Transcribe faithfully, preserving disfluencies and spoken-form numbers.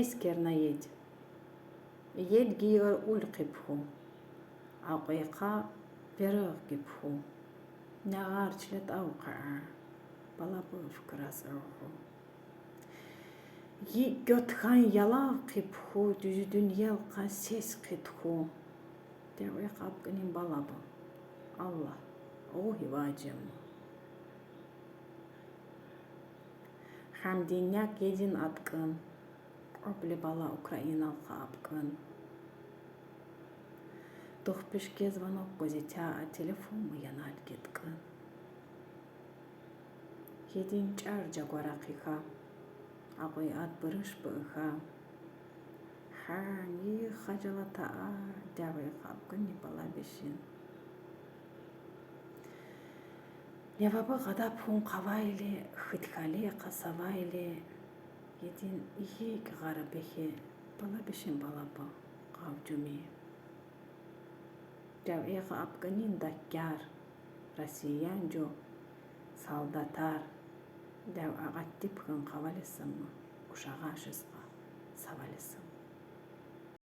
Эскер на едь. Едь гиигар уль хъипху. Акьвейхъа верагъ гипху. Нягъар чиле тӀав хъаъа. Балабув фикираз авху. Йикь гьатхан ялав хъипху, дуьз дуьньял къан сес хъитху. Дявейхъ апкӀунин балабув. Аллагь, гъугъ иваджем. Гьам дуьньяк един аткӀун, кьвабли бала Украиналхъа апкӀун. Дугъ пишке звонок гуз итя, а телефонму янал геткӀун. Един чӀар жагвара хъиха, акьвей ад бурыш буьха. Гьан йи хажалата а, дявейхъ апкӀунин балабишин. Левабув гъадаб хьун къавайли, хьидхьали къасавайли, един йикь гъар бехе, балабишин балабув, къав жуми. Дявейхъ апкӀунин даккар, россиян жув солдатар, дяв акъатдиб хьун къавалисама, ушагъашиз къа савалисама.